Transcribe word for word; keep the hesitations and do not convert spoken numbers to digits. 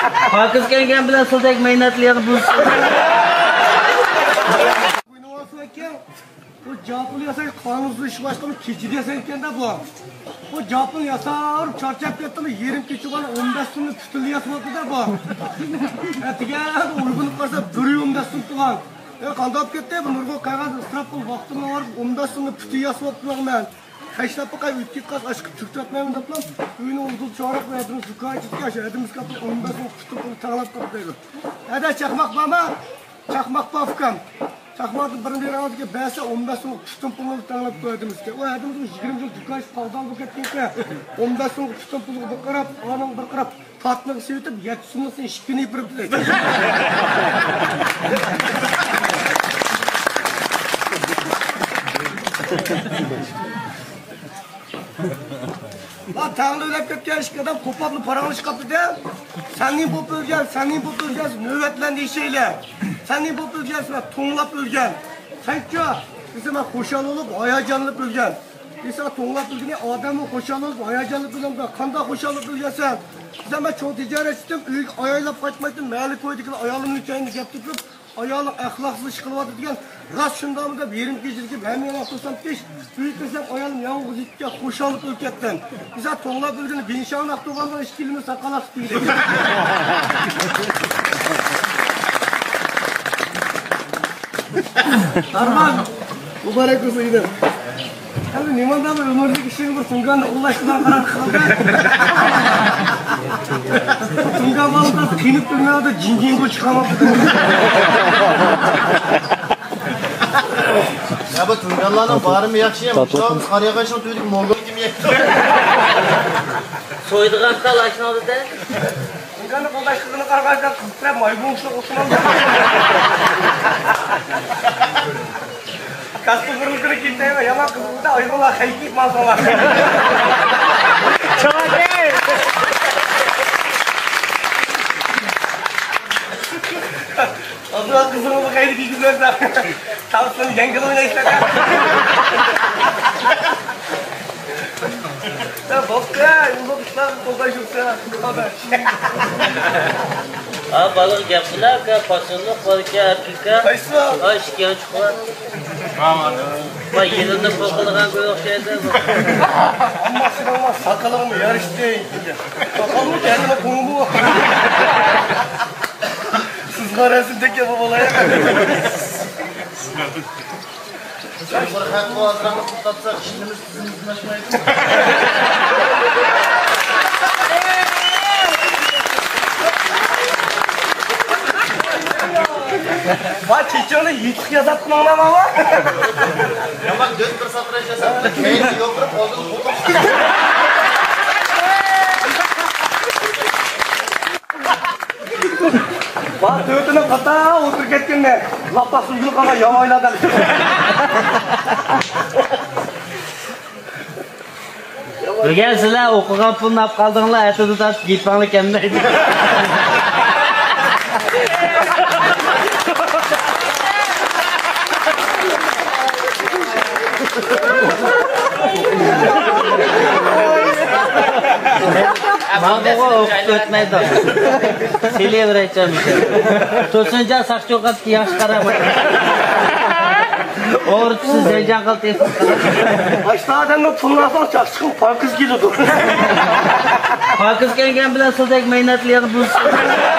پاكىز كەلگەن بىلەن سىلدەك مەينەتلەر يەنە بۇزۇلسۇن. ئويناۋاتسىڭ ئەكەن، بۇ جاپىل ياساش قانۇنسىز ئىش باشقىمۇ كېچىدە ياسايدىكەن-دە بۇ. بۇ جاپىل ياساپ چارچاپ كەتتىمۇ، يېرىم كېچە بولغان ئون بەش سومنى پۈتۈنلەي ياسىۋاپتۇ-دە بۇ. ئەتىگەن ئويغىنىپ قارىسا، بىر ئون بەش سوم تۇرغان. ئە، قانداق بولۇپ كەتتى؟ بۇ نۇرغۇن قەغەز ئىسراپ قىلىپ، ۋاقتىمنى ئاغرىتىپ، ئون بەش سومنى پۈتۈن ياسىۋاپتىمەن مەن. تاشلاپ باقاي، ئۆتۈپ كەتكەچ ئاشىقىپ تۈرتۈرەتمەيمەن دەپلا، ئۆينىڭ ئۇدۇل چاراق بىلەن ھەدىمىز دۇكان ئېچىدىكەن، ئاشۇ ھەدىمىز كەپتۇ، ئون بەش سوملۇق پۈتۈن پۇلنى تەڭلەپ قىلدى دەيدۇ. ھەدە، چاقماق بارمۇ؟ چاقماق بار ئۇكام. چاقماقنى بىرنى بېرىڭ دېگەن، بەرسە ئون بەش سوملۇق پۈتۈن پۇلنى تەڭلەپ قويدى دېمىسكەن. ئۇ ھەدىمىز يىگىرمە يىل دۇكان ئېچىپ قالدى بولۇپ كەتكەنكەن. ئون بەش سوملۇق پۈتۈن پۇلغا بىر قاراپ، ئانىڭ بىر قاراپ، پاتنىغا سېلىۋېتىپ، يەتتە سوملۇقنى ئىككىنى يېپىرىپ. لا تەڭلا ئۆلۈپ كەتكەن ئىككى ئادەم قوپاپلا پاراڭلىشىپ قاپتۇ-دە. سەن نېمە بولۇپ ئۆلگەن، سەن نېمە بولۇپ ئۆلگەن، نۆۋەتلەردە ياشايلى. سەن نېمە بولۇپ ئۆلگەنسەن، توڭلاپ ئۆلگەن. سەنچۇ؟ دېسە، مەن خۇشال بولۇپ، ھاياجانلىنىپ ئۆلگەن. دېسە، توڭلاپ ئۆلگىنى ئادەممۇ خۇشال بولۇپ، ھاياجانلىنىپ ئۆلەمدۇ. قانداق خۇشال بولۇپ ئۆلگەنسەن؟ دېسە، مەن چوڭ تىجارەتچى ئىدىم، ئۆيگە ئايلاپ قايتمايتتىم، مەھەللە كويىدىكىلەر ئايالىمنىڭ چايىنى يەپ تۆكۈپ، ئايالىڭ ئەخلاقسىز ئىش قىلىۋاتىدىكەن، راست شۇنداقمۇ دەپ يېرىم كېچىدىكى ھەممە يەرنى ئاقتۇرسام، ئۆيگە كىرسەم، ئايالىم يالغۇز يېتىپكەن، خۇشاللىق ئۆلۈپ كەتتىم. بىزلەر توڭلاپ ئۆلگىنى بىنشاڭنى ئاقتۇرغاندا ئىككى يىلىمىز ساقال ئاقتى. ئارمان، مۇبارەك بولسۇن ئىنىم. قېنى، نېمانداق بىر ئۆمۈرلۈك ئىشىڭ بىر تۇڭگاننى ئۇلاشتۇرغان قارار قىلدى. تۇڭگان بالىلار قىينىپ تۇرمايدۇ، جىڭجىڭ بۇ چىقارماپتۇ. يا بۇ تۇڭگانلارنىڭ بارىمۇ ياخشى، مۇشۇ قارىياغاچنىڭ تۈۋىدىكى موڭغۇل كىم يەيدۇ؟ سويىدىغان تال ئاشۇنىڭ دېدى. تۇڭگاننى قوغداش قىزىنى قارىغاندا قىزىقسىراپ مايمۇنمۇشۇنى ئوخشىمامدۇ؟ كاستۇم بىر كۈنى كېتەيمەن، يامان قىزىقىدا ئايغۇلار خەيكىپ ماڭساڭلار. چاۋاكەي! ئابدۇللا قىزىڭىزنى قەيدە كىيگۈزمەسلەر. تاغىسىنى يەڭگىل ئوينايسىلەر. يا بوپتۇ، يۇلۇق ئىشلارغا قوغداش يوقسا. ھا، بالىغا گەپ قىلە، ئاكا، پاسونلۇق باركەن، ئەپىكا. قايسى؟ ھا، ئىككى يانچۇق بار. ۋاي، يىلىنى پۇل قىلغان كۆي ئوخشايدۇ. ئەمما سېنىڭ ساقىلىڭمۇ يارىشتى. ساقالمۇ كەلدىمۇ قوڭمۇ. سىزغا رەسىمدەك يامان بولايىق. بىر خەق بۇ ئازراقلا توختاتساق، ئىشلىرىمىز تىزىملىشمەيدۇ. ۋاي، چېچىڭنى يېتىق ياساتقىنىڭ نېمە ۋا؟ يامان دۆت بىر ساتىراش ياساپ، كەينىگە يوقىرىپ، ئالدىغا قوپۇپ. ۋاي، تۆتىنىڭ قاتا ئولتۇرۇپ كەتكىنىنى لاپا سۈيگىلى قالغان ياۋايلاردىن. بۈگۈن سىلەر ئوقۇغان پۇلنى ئاپ قالدىڭلار، ئەتىدە تارتىپ گېپىڭلار كەلمەيدۇ. ماڭا ئوقۇپ ئۆتمەيدۇ. سېلىۋېرەيچۇ. تۇرسۇنجان ساقچى ئوقۇپ ياخشى قارىمايدۇ. ئورتىسى زەيجان قىلىپ تېپىپ. ئاشتا ئادەمنىڭ پۇلىنى ئالساڭ، چاقچىقىڭ پاكىز كېلىدۇ. پاكىز كەلگەن بىلەن سىلدەك مەينەتلەر يەنە بۇزۇلسۇن.